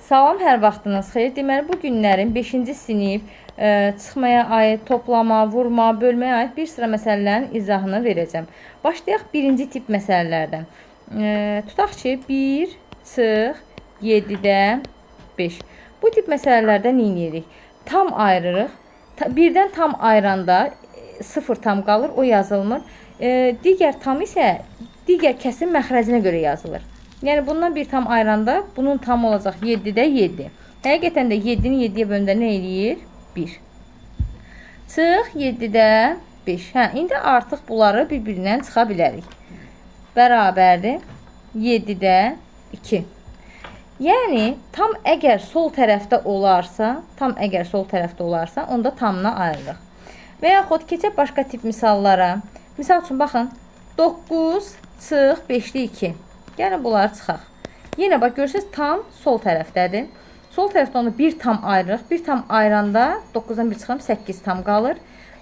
Salam, hər vaxtınız xeyir. Deməli, bu günlərin 5-ci sinif çıxmaya aid, toplama, vurma, bölməyə aid bir sıra məsələlərin izahını verəcəm. Başlayaq birinci tip məsələlərdən. Tutaq ki, 1 çıx 7-də 5. Bu tip məsələlərdə nə edirik? Tam ayırırıq. Birdən tam ayıranda 0 tam qalır, o yazılmır. Digər tam isə digər kəsin məxrəcinə görə yazılır. Yəni, bundan bir tam ayıranda bunun tam olacaq 7-də 7. Həqiqətən də 7-ni 7-yə böləndə nə eləyir? 1. Çıx 7-də 5. Hə, indi artıq bunları bir-birindən çıxa bilərik. Bərabərdir 7-də 2. Yəni, tam əgər sol tərəfdə olarsa, tam əgər sol tərəfdə olarsa, onda tamına ayırırıq. Və yaxud keçək başqa tip misallara. Misal üçün, baxın, 9 çıx 5-də 2. Gəlin, bunları çıxaq. Yenə bax, görürsünüz, tam sol tərəfdədir. Sol tərəfdə onu bir tam ayırırıq. Bir tam ayıranda 9-dan 1 çıxıram, 8 tam qalır.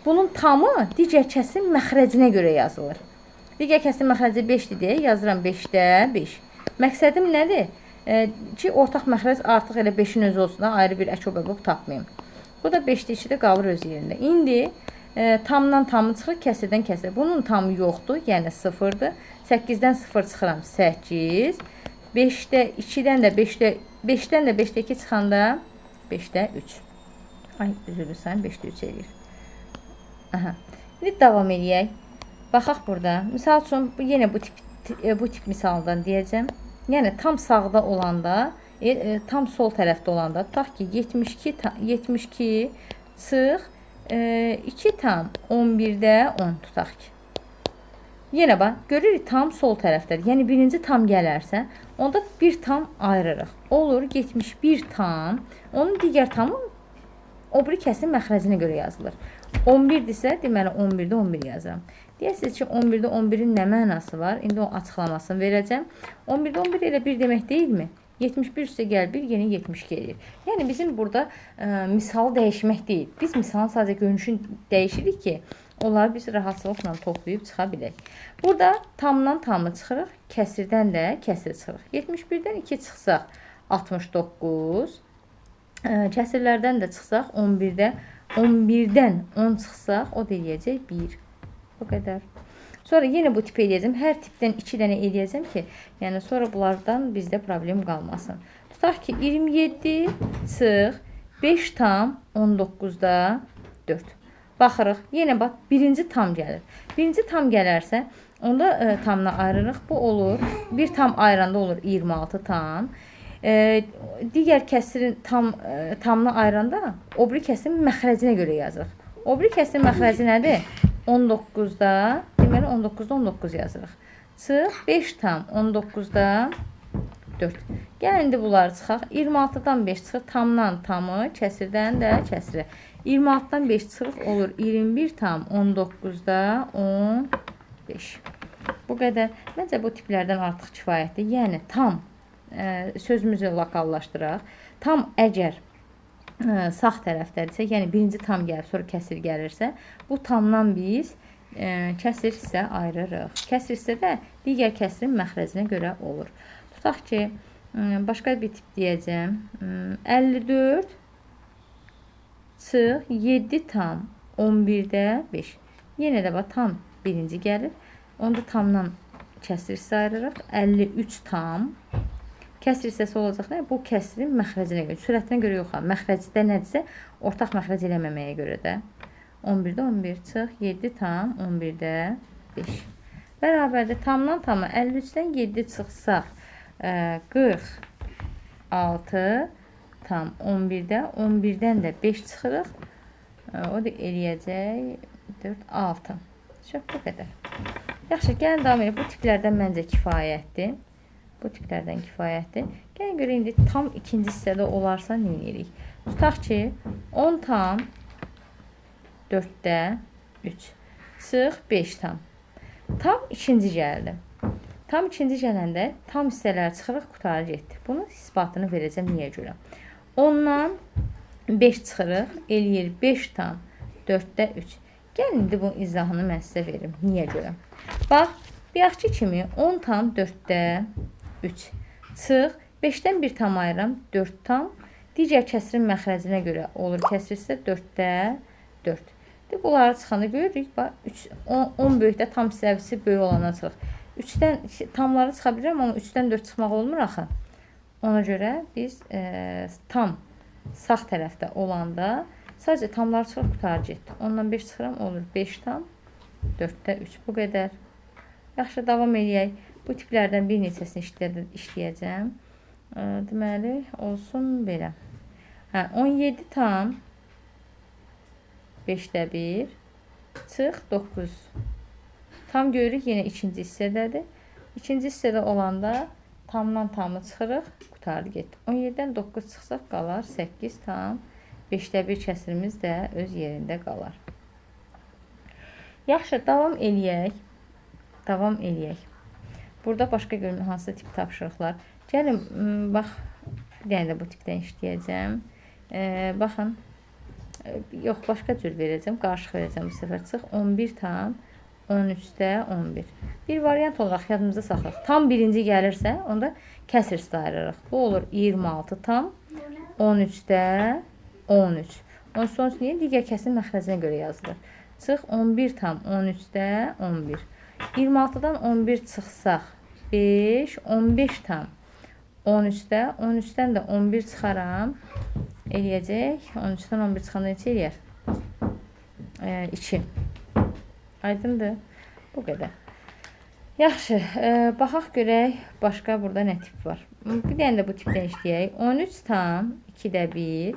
Bunun tamı digər kəsin məxrəcinə görə yazılır. Digər kəsin məxrəci 5-dir deyə yazıram 5-də 5. Məqsədim nədir? Ki, ortaq məxrəc artıq elə 5-in özü olsun da, ayrı bir əkob-əbob tapmayım. Bu da 5-də 2-də qalır öz yerində. İndi tamdan tamı çıxır, kəsirdən kəsir. Bunun tamı yoxdur, yəni 0-dır. 8-dən 0 çıxıram, 8. 5-də 2-dən də 5-də 5-dən də 5-də 2 çıxanda 5-də 3. Ay, üzr istəyirəm, 5-də 3 eləyir. Aha. İndi davam eləyək. Baxaq burada. Misal üçün, yenə bu tip misaldan deyəcəm. Yəni, tam sağda olanda, tam sol tərəfdə olanda, tutaq ki, 72 çıx 2 tam 11-də 10 tutaq ki. Yenə bax, görürük tam sol tərəfdədir. Yəni, birinci tam gələrsə, onda bir tam ayırırıq. Olur 71 tam, onun digər tamı o biri kəsin məxrəcinə görə yazılır. 11-dirsə, deməli 11-də 11 yazıram. Deyəsiniz ki, 11-də 11-in nə mənası var? İndi o açıqlamasını verəcəm. 11-də 11 elə bir demək deyilmi? 71 üstə gəl 1, yenə 72 eləyir. Yəni, bizim burada misalı dəyişmək deyil. Biz misalın sadəcə görünüşünü dəyişirik ki, onları biz rahatçılıqla toplayıb çıxa bilək. Burada tamdan tamı çıxırıq, kəsirdən də kəsir çıxırıq. 71-dən 2 çıxsaq 69, kəsirlərdən də çıxsaq 11-dən 10 çıxsaq o da eləyəcək 1. Bu qədər. Sonra yenə bu tipi eləyəcəm. Hər tipdən 2 dənə eləyəcəm ki, yəni sonra bunlardan bizdə problem qalmasın. Tutaq ki, 27 çıx 5 tam 19-da 4. Baxırıq, yenə bax, birinci tam gəlir. Birinci tam gələrsə, onda tamına ayırırıq. Bu olur, bir tam ayıranda olur 26 tam. Digər kəsirin tamına ayıranda o biri kəsirin məxrəcinə görə yazırıq. O biri kəsirin məxrəci nədir? 19-da, deməli 19-da 19 yazırıq. Çıx 5 tam 19-da 4. Gəlin, indi bunları çıxaq. 26-dan 5 çıxır, tamdan tamı, kəsirdən də kəsirə. 26-dan 5 çıxırıq, olur 21 tam 19-da 15. Bu qədər. Məncə bu tiplərdən artıq kifayətdir. Yəni, tam sözümüzü lokallaşdıraq. Tam əgər sağ tərəfdədirsə, yəni birinci tam gəlib, sonra kəsir gəlirsə, bu tamdan biz kəsir hissə ayırırıq. Kəsir hissə də digər kəsirin məxrəcinə görə olur. Tutaq ki, başqa bir tip deyəcəm. 54 çıx 7 tam 11-də 5. Yenə də bax, tam birinci gəlir. Onda tamdan kəsir hissə ayırırıq. 53 tam. Kəsir hissəsi olacaq nə? Bu kəsirin məxrəcinə görə, sürətinə görə yox. Məxrəcdə nədirsə, ortaq məxrəc eləməməyə görə də. 11-də 11 çıx 7 tam 11-də 5. Bərabərdir tamdan tama 53-dən 7 çıxsaq 46 tam 11-də 11-dən də 5 çıxırıq. O da eləyəcək 4, 6. Çox, bu qədər. Yaxşı, gəlin davam edək. Bu tiplərdən məncə kifayətdir. Bu tiplərdən kifayətdir. Gəlin görək indi tam ikinci hissədə olarsa nə edirik? Tutaq ki, 10 tam 4-də 3. Çıx 5 tam. Tam ikinci gəldi. Tam ikinci gələndə tam hissələr çıxırıq, qurtarır getdi. Bunun isbatını verəcəm niyə görə. 10-dan 5 çıxırıq, eləyir 5 tam 4-də 3. Gəlin indi bunun izahını mən sizə verim. Niyə görə? Bax, bayaqki kimi 10 tam 4-də 3. Çıx 5-dən 1 tam ayıram, 4 tam. Digər kəsirin məxrəcinə görə olur kəsir hissə 4-də 4. Bunları çıxanda görürük, bax, 10 böyükdə tam hissəsi böyük olandan çıxırıq. 3-dən tamları çıxa bilirəm, amma 3-dən 4 çıxmaq olmur axı. Ona görə biz tam sağ tərəfdə olanda sadəcə tamları çıxırıq, qurtarır getdi. 10-dan 5 çıxıram, olur 5 tam, 4-də 3. Bu qədər. Yaxşı, davam eləyək. Bu tiplərdən bir neçəsini işləyəcəm. Deməli, olsun belə. Hə, 17 tam 5-də 1, çıx 9. Tam görürük, yenə ikinci hissədədir. İkinci hissədə olanda tamdan tamı çıxırıq, qurtardı getdi. 17-dən 9 çıxsaq qalar 8 tam. 5-də 1 kəsirimiz də öz yerində qalar. Yaxşı, davam eləyək. Davam eləyək. Burada başqa görün hansı tip tapşırıqlar. Gəlin, bax, bir dənə də bu tipdən işləyəcəm. Baxın. Yox, başqa cür verəcəm. Qarışıq verəcəm bu səfər. Çıx 11 tam 13-də 11. Bir variant olaraq yadımızda saxlayaq. Tam birinci gəlirsə, onda kəsir hissə ayırırıq. Bu olur 26 tam 13-də 13. 13 13 niyə? Digər kəsirin məxrəcinə görə yazılır. Çıx 11 tam 13-də 11. 26-dan 11 çıxsaq 5, 15 tam 13-də 13-dən də 11 çıxaram. Eləyəcək. 13-dən 11 çıxanda neçə eləyər? 2. Aydındır. Bu qədər. Yaxşı, baxaq görək başqa burada nə tip var. Bir dənə də bu tipdən işləyək. 13 tam 2-də 1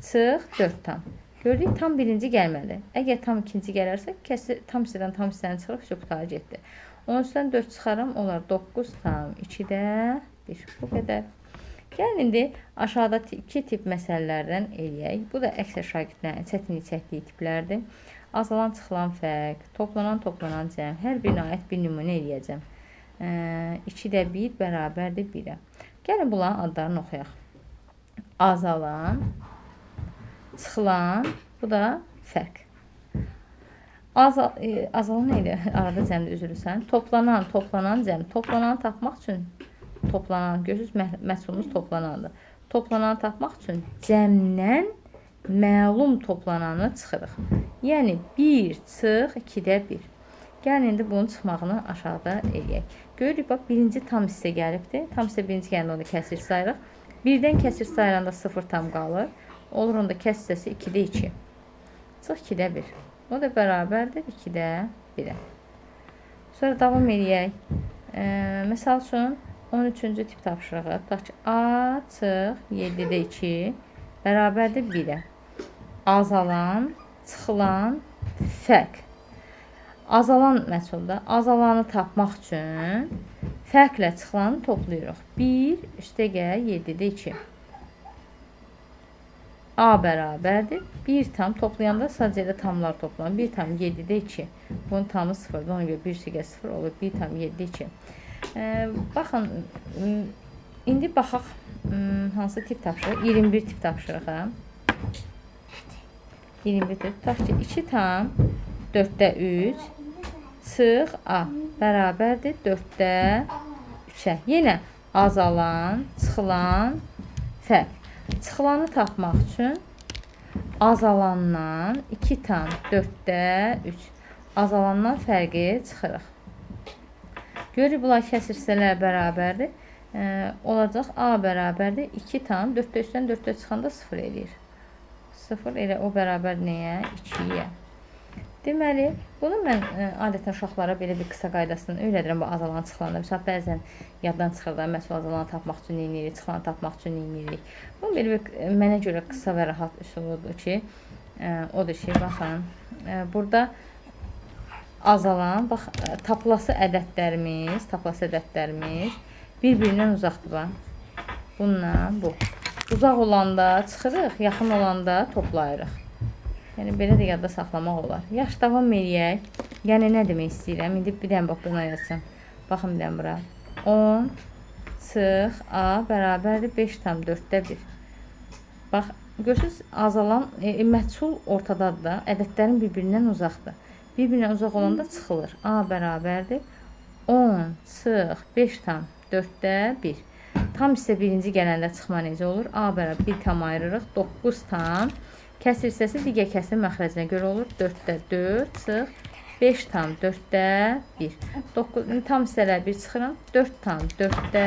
çıx 4 tam. Gördük, tam birinci gəlmədi. Əgər tam ikinci gələrsə, kəsir, tam hissədən tam hissəni çıxırıq, vəsə qurtarır getdi. 13-dən 4 çıxaram, olar 9 tam 2-də 1. Bu qədər. Gəlin indi aşağıda iki tip məsələlərdən eləyək. Bu da əksər şagirdlərin çətinlik çəkdiyi tiplərdir. Azalan çıxılan fərq, toplanan toplanan cəm. Hər birinə aid bir nümunə eləyəcəm. 2-də 1 bərabərdir 1-ə. Gəlin bunların adlarını oxuyaq. Azalan, çıxılan, bu da fərq. Azalan nə idi? Arada cəmdə üzr istəyirəm. Toplanan, toplanan cəm. Toplananı tapmaq üçün toplanan, görürsünüz, məhsulumuz toplanandır. Toplananı tapmaq üçün cəmdən məlum toplananı çıxırıq. Yəni 1 çıx 2-də 1. Gəlin indi bunun çıxmağını aşağıda eləyək. Görürük, bax, birinci tam hissə gəlibdir. Tam hissə birinci gələndə onda kəsir sayırıq. Birdən kəsir sayıranda 0 tam qalır. Olur onda kəs hissəsi 2-də 2. Çıx 2-də 1. O da bərabərdir 2-də 1-ə. Sonra davam eləyək. Məsəl üçün 13-cü tip tapşırığı. Tutaq ki, A çıx 7-də 2 bərabərdir 1-ə. Azalan, çıxılan fərq. Azalan məhsulda azalanı tapmaq üçün fərqlə çıxılanı toplayırıq. 1 üstəgəl 7-də 2. A bərabərdir. 1 tam toplayanda sadəcə elə tamlar toplanır. 1 tam 7-də 2. Bunun tamı 0-dır. Ona görə 1 üstəgəl 0 olur. 1 tam 7-də 2. Baxın, indi baxaq hansı tip tapşırıq? 21 tip tapşırıq. 21 tip. Tutaq ki, 2 tam 4-də 3 çıx A bərabərdir 4-də 3-ə. Yenə azalan, çıxılan fərq. Çıxılanı tapmaq üçün azalandan 2 tam 4-də 3 azalandan fərqi çıxırıq. Görürük, bunlar kəsir hissələr bərabərdir. Olacaq A bərabərdir 2 tam 4-də 3-dən 4-də çıxanda 0 eləyir. 0 elə o bərabər nəyə? 2-yə. Deməli, bunu mən adətən uşaqlara belə bir qısa qaydasını öyrədirəm bu azalan çıxılanda. Məsələn, bəzən yaddan çıxır da, məhsul azalanı tapmaq üçün nə edirik, çıxılanı tapmaq üçün nə edirik. Bunun belə bir mənə görə qısa və rahat üsuludur ki, odur ki, baxın, burada azalan, bax, tapılası ədədlərimiz, bir-birindən uzaqdır, bax. Bununla bu. Uzaq olanda çıxırıq, yaxın olanda toplayırıq. Yəni, belə də yadda saxlamaq olar. Yaxşı, davam eləyək. Yəni, nə demək istəyirəm? İndi bir dənə bax, buna yazacağam. Baxın, bir dənə bura. 10 çıx A bərabərdir 5 tam 4-də 1. Bax, görürsünüz, azalan məhsul ortadadır da, ədədlərin bir-birindən uzaqdır. Bir-birindən uzaq olanda çıxılır. A bərabərdir 10 çıx 5 tam 4-də 1. Tam hissə birinci gələndə çıxma necə olur? A bərabər 1 tam ayırırıq. 9 tam. Kəsir hissəsi digər kəsirin məxrəcinə görə olur. 4-də 4 çıx. 5 tam 4-də 1. 9, tam hissələr 1 çıxıram. 4 tam 4-də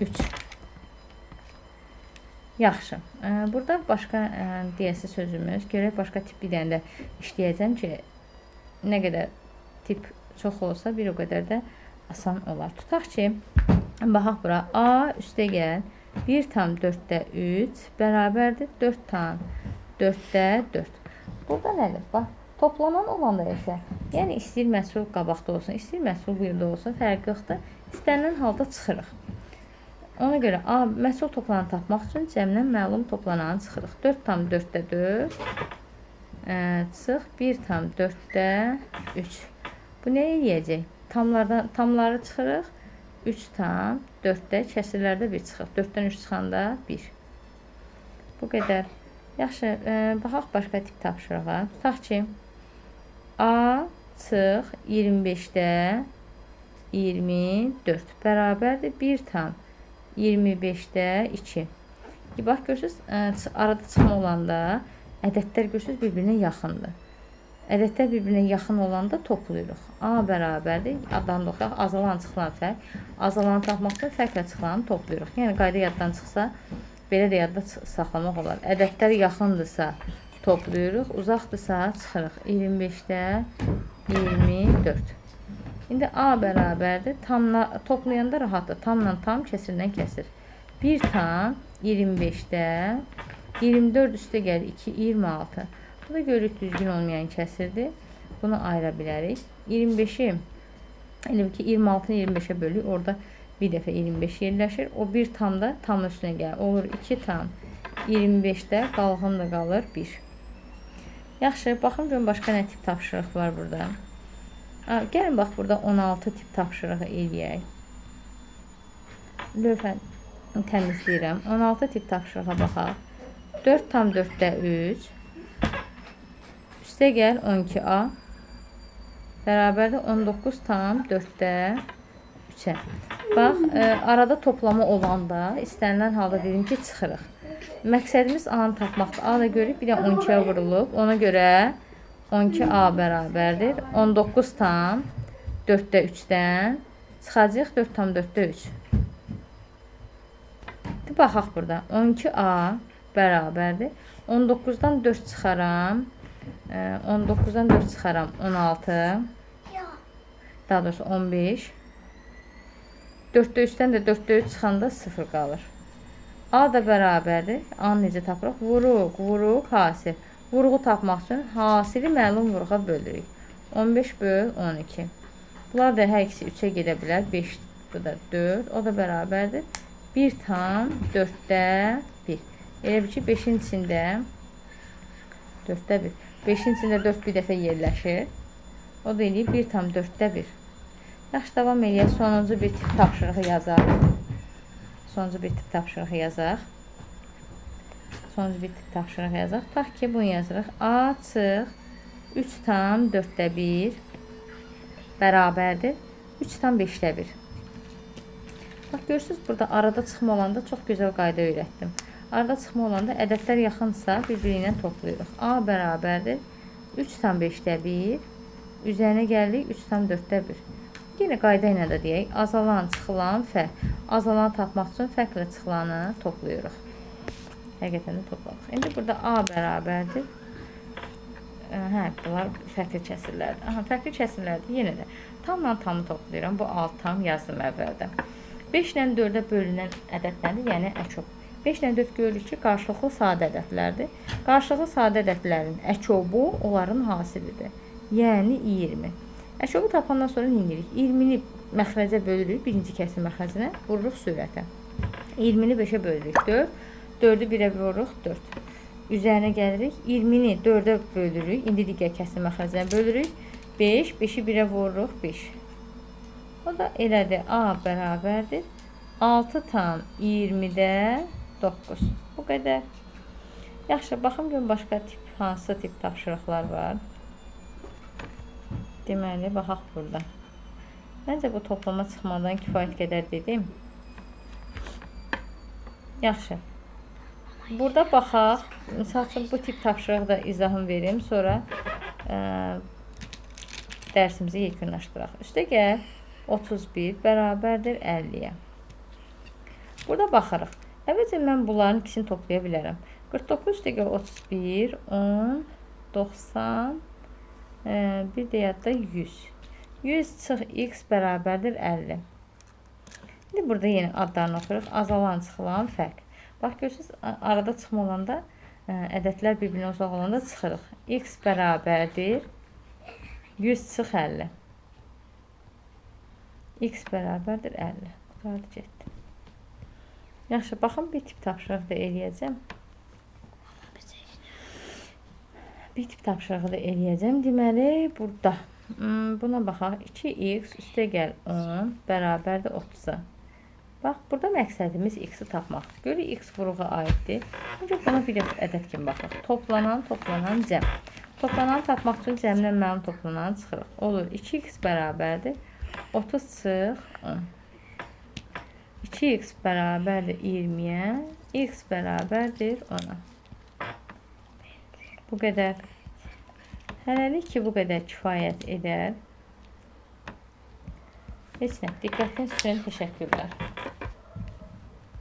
3. Yaxşı. Burada başqa deyəsi sözümüz. Görək başqa tip bir dənə də işləyəcəm ki, nə qədər tip çox olsa bir o qədər də asan olar. Tutaq ki, baxaq bura. A üstə gəl 1 tam 4-də 3 bərabərdir 4 tam 4-də 4. Burada nədir? Bax, toplanan olanda isə, yəni istəyir məhsul qabaqda olsun, istəyir məhsul bu yerdə olsun, fərqi yoxdur. İstənilən halda çıxırıq. Ona görə A məhsul toplananı tapmaq üçün cəmdən məlum toplananı çıxırıq. 4 tam 4-də 4 çıx 1 tam 4-də 3. Bu nə eləyəcək? Tamları çıxırıq. 3 tam 4-də kəsirlərdə 1 çıxır. 4-dən 3 çıxanda 1. Bu qədər. Yaxşı, baxaq başqa tip tapşırığa. Tutaq ki, A çıx 25-də 24 bərabərdir 1 tam 25-də 2. Bax, görürsünüz, arada çıxma olanda ədədlər görürsünüz bir-birinə yaxındır. Ədədlər bir-birinə yaxın olanda toplayırıq. A bərabərdir. Addan da oxuyaq. Azalan çıxılan fərq. Azalanı tapmaq üçün fərqlə çıxılanı toplayırıq. Yəni qayda yaddan çıxsa, belə də yadda saxlamaq olar. Ədədlər yaxındırsa toplayırıq, uzaqdırsa çıxırıq. 25-də 24. İndi A bərabərdir. Tamla, toplayanda rahatdır. Tamla tam, kəsirdən kəsir. 1 tam 25-də 24 üstə gəlir 2, 26. Bu da görürük düzgün olmayan kəsirdir. Bunu ayıra bilərik. 25-i, elə ki 26-nı 25-ə bölürük. Orada bir dəfə 25 yerləşir. O 1 tam da tam üstünə gəlir. Olur 2 tam 25-də qalğın da qalır 1. Yaxşı, baxım görüm başqa nə tip tapşırıq var burada. Gəlin bax burada 16 tip tapşırığı eləyək. Lövhəni təmizləyirəm. 16 tip tapşırığa baxaq. 4 tam 4-də 3. Üstə gəl 12A. Bərabərdir 19 tam 4-də 3-ə. Bax, arada toplama olanda istənilən halda dedim ki, çıxırıq. Məqsədimiz A-nı tapmaqdır. A da görürük, bir də 12-yə vurulub. Ona görə 12A bərabərdir. 19 tam 4-də 3-dən çıxacaq 4 tam 4-də 3. Baxaq burada. 12A bərabərdir. 19-dan 4 çıxaram. 19-dan 4 çıxaram. 16. Daha doğrusu 15. 4-də 3-dən də 4-də 3 çıxanda 0 qalır. A da bərabərdir. A-nı necə tapırıq? Vuruq, vuruq, hasil. Vuruğu tapmaq üçün hasili məlum vuruğa bölürük. 15 böl 12. Bunlar da hər ikisi 3-ə gedə bilər. 5, bu da 4. O da bərabərdir. 1 tam 4-də 1. Elə bil ki, 5-in içində 4-də 1. 5-in içində 4 bir dəfə yerləşir. O da eləyir 1 tam 4-də 1. Yaxşı, davam eləyək. Sonuncu bir tip tapşırığı yazaq. Sonuncu bir tip tapşırığı yazaq. Sonuncu bir tip tapşırığı yazaq. Tutaq ki, bunu yazırıq. A çıx 3 tam 4-də 1 bərabərdir. 3 tam 5-də 1. Bax, görürsünüz, burada arada çıxma olanda çox gözəl qayda öyrətdim. Arada çıxma olanda ədədlər yaxınsa bir-biri ilə toplayırıq. A bərabərdir. 3 tam 5-də 1. Üzərinə gəlirik 3 tam 4-də 1. Yenə qayda ilə də deyək. Azalan, çıxılan, fərq. Azalanı tapmaq üçün fərqlə çıxılanı toplayırıq. Həqiqətən də topladıq. İndi burada A bərabərdir. Hə, bunlar fərqli kəsirlərdir. Aha, fərqli kəsirlərdir. Yenə də tamla tamı toplayıram. Bu 6 tam yazdım əvvəldə. 5 ilə 4-ə bölünən ədəd nədir? Yəni əkob. 5 ilə 4 görürük ki, qarşılıqlı sadə ədədlərdir. Qarşılıqlı sadə ədədlərin əkobu onların hasilidir. Yəni 20. Əkobu tapandan sonra nə edirik? 20-ni məxrəcə bölürük, birinci kəsir məxrəcinə, vururuq sürətə. 20-ni 5-ə bölürük, 4. 4-ü 1-ə vururuq, 4. Üzərinə gəlirik, 20-ni 4-ə bölürük, indi digər kəsir məxrəcinə bölürük, 5, 5-i 1-ə vururuq, 5. O da elədir, A bərabərdir. 6 tam 20-də 9. Bu qədər. Yaxşı, baxım görüm başqa tip, hansı tip tapşırıqlar var. Deməli, baxaq burada. Məncə bu toplama çıxmadan kifayət qədər dedim. Yaxşı. Burada baxaq. Misal üçün bu tip tapşırığı da izahını verim. Sonra dərsimizi yekunlaşdıraq. Üstəgəl 31 bərabərdir 50-yə. Burada baxırıq. Əvvəlcə mən bunların ikisini toplaya bilərəm. 49 üstəgəl 31, 10, 90, bir də yadda 100. 100 çıx x bərabərdir 50. İndi burada yenə adlarını oxuyuruq. Azalan, çıxılan fərq. Bax, görürsünüz, arada çıxma olanda, ədədlər bir-birinə uzaq olanda çıxırıq. X bərabərdir 100 çıx 50. X bərabərdir 50. Qurtardı, getdi. Yaxşı, baxın, bir tip tapşırıq da eləyəcəm. Bir tip tapşırığı da eləyəcəm. Deməli, burada buna baxaq. 2x üstəgəl 10 bərabərdir 30-a. Bax, burada məqsədimiz x-i tapmaqdır. Görürük, x vuruğa aiddir. Öncə buna bir ədəd kimi baxaq. Toplanan, toplanan, cəm. Toplanan tapmaq üçün cəmdən məlum toplanan çıxırıq. Olur 2x bərabərdir 30 çıx 10. 2x bərabərdir 20-yə, x bərabərdir 10-a. Bu qədər. Hələlik ki, bu qədər kifayət edər. Heç nə. Diqqətiniz üçün təşəkkürlər.